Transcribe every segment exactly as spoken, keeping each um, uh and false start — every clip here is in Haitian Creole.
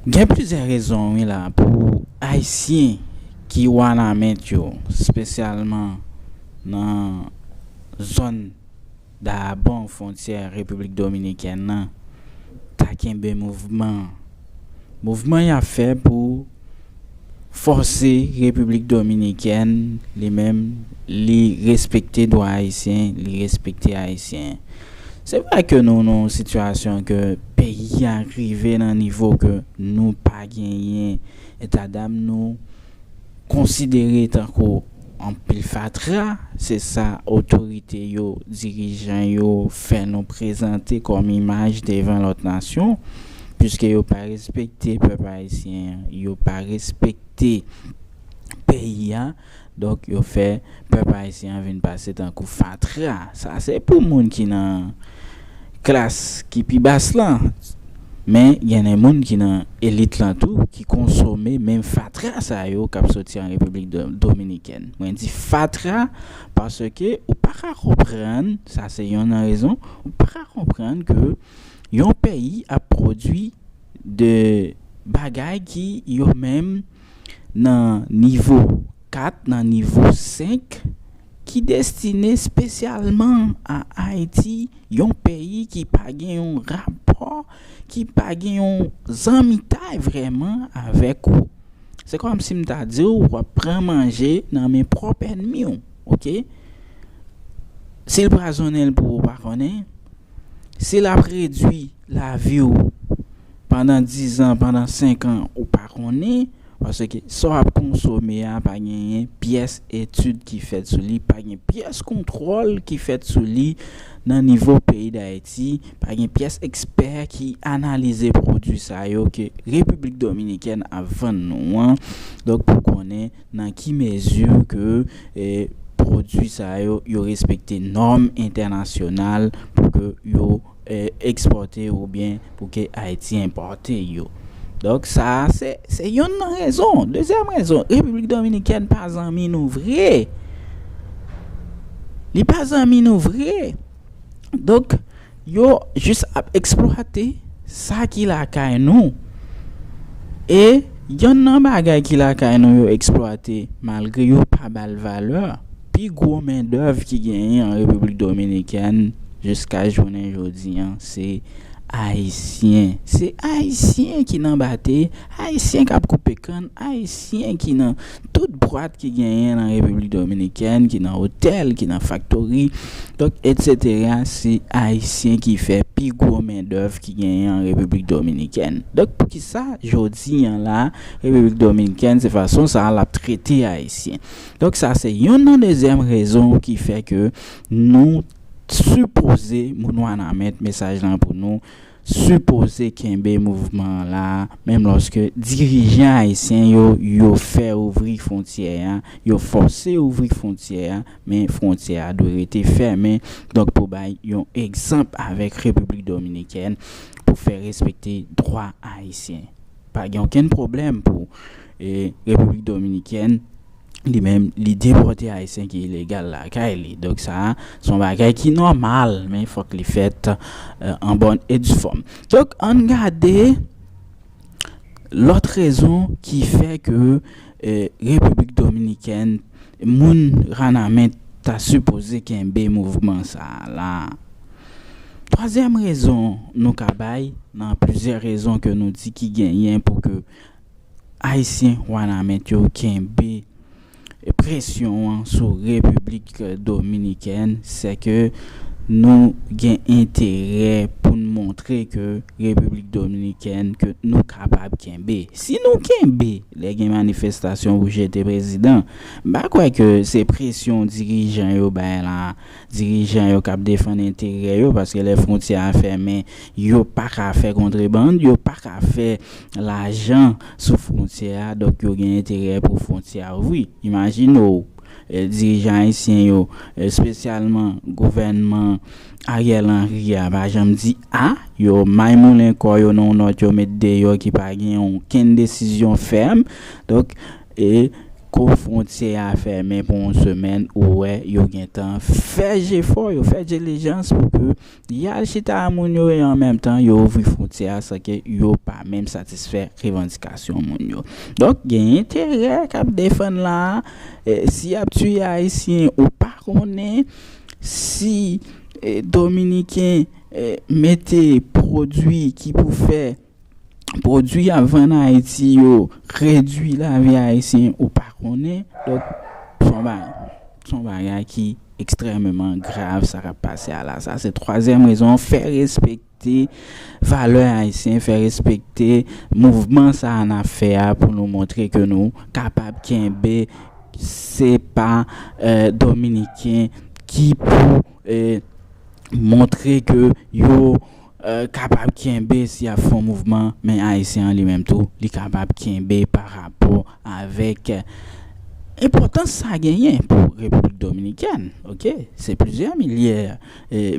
Gen plizyè rezon, wi, la, pou Ayisyen ki Wanament yo, espesyalman nan zòn Dayabon, fwontyè Repiblik Dominikèn nan, ta kenbe mouvman. Mouvman y ap fè pou fòse Repiblik Dominikèn, li menm, li respekte dwa ayisyen, li respekte Ayisyen. Se vre ke nou nan yon sitiyasyon ke peyi a rive nan nivo ke nou pa genyen etadam, nou konsidere tankou anpil fatra, se sa otorite yo, dirijan yo fè nou prezante kòm imaj devan lòt nasyon, piske yo pa respekte pèp ayisyen an, yo pa respekte peyi a, donk yo fè pèp ayisyen an vin pase tankou fatra. Sa se pou moun ki nan klas ki pi bas lan. Men gen de moun ki nan elit lan tou ki konsome menm fatra sa yo k ap soti an Repiblik Do- Dominikèn. Mwen di fatra paske ou pa ka konprann, sa se yonn nan rezon, ou pa ka konprann ke yon peyi ap pwodui de bagay ki yo menm nan nivo kat, nan nivo senk, ki destine espesyalman a Ayiti, yon peyi ki pa gen yon rapò, ki pa gen yon zanmitay vrèman avèk ou. Se kòmsi m ta di w, w ap pran manje nan men pwòp ènmi w, oke? Si l pwazonnen l pou ou pa konnen, si l ap redui lavi w pandan diz an, pandan senk an, ou pa konnen, paske sa w ap konsome a pa genyen pyès etid ki fèt sou li, pa gen pyès kontwòl ki fèt sou li nan nivo peyi Dayiti, pa gen pyès ekspè ki analize pwodui sa yo ke Repiblik Dominikèn ap vann nou an. Donk, pou konnen nan ki mezi ke, e, pwodui sa yo, yo respekte nòm entènasyonal pou ke yo, e, ekspòte oubyen pou ke Ayiti enpòte yo. Donk, sa a, se, se yonn nan rezon. Dezyèm rezon, Repiblik Dominikèn pa zanmi nou vre. Li pa zanmi nou vre. Donk, yo jis ap eksplwate sa ki lakay nou. E yonn nan bagay ki lakay nou yo eksplwate, malgre yo pa ba l valè, pi gwo mendèv ki genyen an Repiblik Dominikèn jiska jounen jodi an, se Ayisyen. Se Ayisyen ki nan bate, Ayisyen k ap koupe kann, Ayisyen ki nan tout bwat ki genyen nan Repiblik Dominikèn, ki nan otèl, ki nan faktori, donk, etsetera. Se Ayisyen ki fè pi gwo mendèv ki genyen an Repiblik Dominikèn. Donk, poukisa jodi an la, Repiblik Dominikèn, se fason sa a l ap trete Ayisyen? Donk, sa se yonn nan dezyèm rezon ki fè ke nou sipoze, moun Wanament, mesaj lan pou nou, sipoze kenbe mouvman an la, menm lòske dirijan ayisyen yo, yo fè ouvri fwontyè a, yo fòse ouvri fwontyè a, men fwontyè a dwe rete fèmen. Donk, pou bay yon egzanp avèk Repiblik Dominikèn, pou fè respekte dwa ayisyen. Pa gen okenn pwoblèm pou, e, Repiblik Dominikèn, li menm, li depòte Ayisyen ki ilegal lakay li. Donk, sa a, se yon bagay ki nòmal, men fòk li fèt, e, an bòn e di fòm. Donk, ann gade lòt rezon ki fè ke, e, Repiblik Dominikèn, moun Wanament ta sipoze kenbe mouvman sa a la. Twazyèm rezon nou ka bay, nan plizyè rezon ke nou di ki genyen pou ke Ayisyen Wanament yo kenbe presyon an sou Repiblik Dominikèn, se ke nou gen enterè pou n montre ke Repiblik Dominikèn, ke nou kapab kenbe. Si nou kenbe, lè gen manifestasyon pou jete prezidan, m pa kwè ke se presyon dirijan yo bay la, dirijan yo k ap defann enterè yo, paske lè fwontyè a fèmen, yo pa ka fè kontrebann, yo pa ka fè lajan sou fwontyè a, donk yo gen enterè pou fwontyè a ouvri. Imajine w, e, dirijan ayisyen yo, espesyalman gouvènman Ariel Henry a, pa janm di a, yo may moulen kò yo nan yon nòt yo met deyò ki pa gen okenn desizyon fèm. Donk, e, Ko fwontyè a fèmen pou yon semèn, ou wè yo gentan fè jefò, yo fè dilijans pou ke y al chita a moun yo e an menm tan yo ouvri fwontyè a san ke yo pa menm satisfè revandikasyon moun yo. Donk, gen enterè k ap defann la a. Si y ap tiye Ayisyen ou pa konnen, si Dominiken mete pwodui ki pou fè pwodui y ap vann Ayiti yo redui lavi Ayisyen ou pa konnen. Donk, se yon bagay, se yon bagay ki ekstrèmeman grav sa k ap pase a la. Sa se twazyèm rezon, fè respekte valè ayisyen, fè respekte mouvman sa a n ap fè a pou nou montre ke nou kapab kenbe. Se pa Dominiken ki pou montre ke yo kapab kenbe si y ap fè yon mouvman, men Ayisyen an li menm tou, li kapab kenbe pa rapò avèk enpòtans sa genyen pou Repiblik Dominikèn. Oke, se plizyè milyè,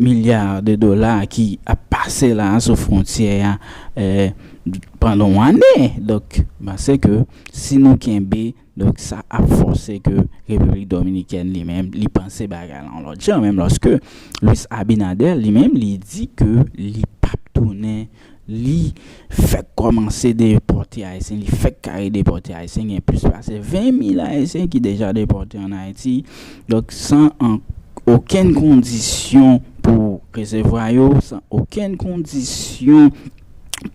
milya de dola ki ap pase la a sou fwontyè a pandan yon ane. Donk, m panse ke si nou kenbe Donk, sa ap fòse ke Repiblik Dominikèn li menm, li panse bagay la yon lòt jan, menm lòske Luis Abinader li menm, li di ke li p ap tounen, li fèk kòmanse depòte Ayisyen, li fèk kare depòte Ayisyen, gen plis pase ven mil Ayisyen ki deja depòte ann Ayiti. Donk, san an, okenn kondisyon pou resevwa yo, san okenn kondisyon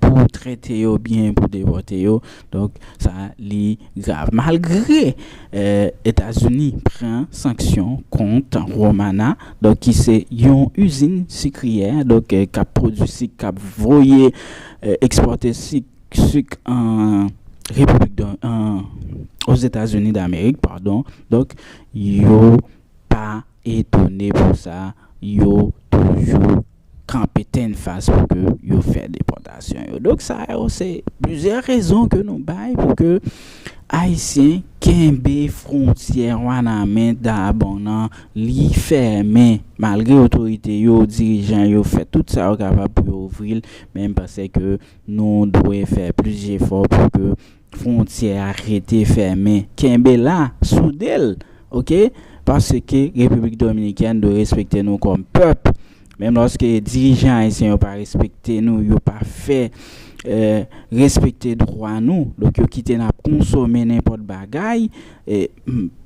pou trete yo byen, pou depòte yo. Donk, sa li grav. Malgre Etazini pran sanksyon kont Romana, donk, ki se yon izin sikriyè, donk, k ap pwodui sik, k ap voye, ekspòte sik, sik an Repiblik, an Ozetazini Damerik, padon. Donk, yo pa etone pou sa, yo toujou kanpe tennfas pou ke yo fè depòtasyon yo. Donk, sa yo se plizyè rezon ke nou bay pou ke Ayisyen kenbe fwontyè Wanament Dayabong nan li fèmen, malgre otorite yo, dirijan yo fè tout sa yo kapab pou yo ouvri l, men m panse ke nou dwe fè plis jefò pou ke fwontyè a rete fèmen. Kenbe la, soude l, oke? Paske Repiblik Dominikèn dwe respekte nou kòm pèp. Menm lòske dirijan ayisyen yo pa respekte nou, yo pa fè respekte dwa nou, donk yo kite n ap konsome nenpòt bagay,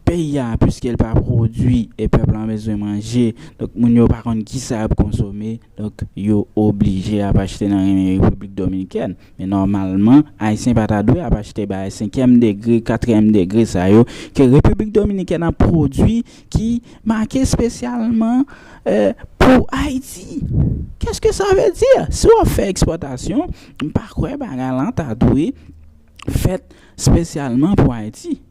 peyi a, piske l pa pwodui, e pèp lan bezwen manje, donk moun yo pa konn kisa y ap konsome, donk yo oblije ap achte nan men Repiblik Dominikèn. Men nòmalman, Ayisyen pa ta dwe ap achte bagay senkyèm degre, katriyèm degre sa yo ke Repiblik Dominikèn ap pwodui ki make espesyalman pou Ayiti. Qu'est-ce que ça veut dire? Si w ap fè ekspòtasyon, m pa kwè bagay lan ta dwe fèt espesyalman pou Ayiti.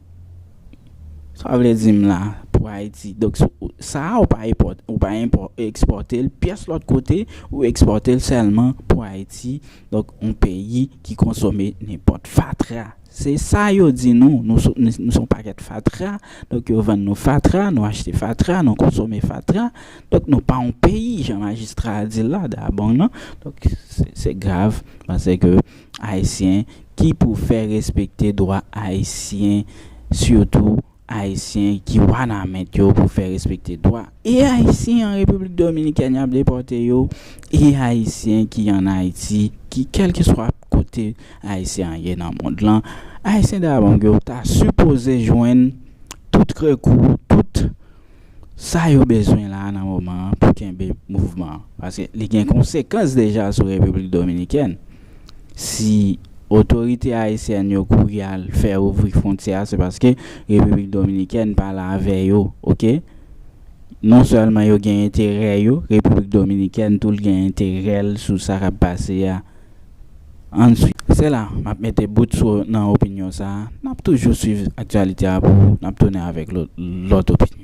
Sa vle di m la, pou Ayiti. Donk, sa a, ou pa, ou pa ekspòte l pyès lòt kote, ou ekspòte l sèlman pou Ayiti. Donk, yon peyi ki konsome nenpòt fatra. Se sa yo di nou, nou se yon pakèt fatra. Donk, yo vann nou fatra, nou achte fatra, nou konsome fatra. Donk, nou pa yon peyi, jan majistra a di l la, Dayabong nan. Donk, se grav, paske Ayisyen ki pou fè respekte dwa Ayisyen, sitou Ayisyen ki Wanament yo pou fè respekte dwa e Ayisyen an Repiblik Dominikèn y ap depòte yo, e Ayisyen ki ann Ayiti, ki kèlkeswa kote Ayisyen an ye nan mond lan, Ayisyen Dayabong yo ta sipoze jwenn tout rekou, tout sa yo bezwen la nan moman an pou kenbe mouvman an. Paske li gen konsekans deja sou Repiblik Dominikèn. Si otorite ayisyèn yo kouri al fè ouvri fwontyè a, se paske Repiblik Dominikèn pale avè yo, oke? Non sèlman yo gen enterè yo, Repiblik Dominikèn tou l gen enterè l sou sa k ap pase a. Answit, se la m ap mete bout sou nan opinyon sa a. N ap toujou swiv aktyalite a pou n ap tounen avèk lòt opinyon.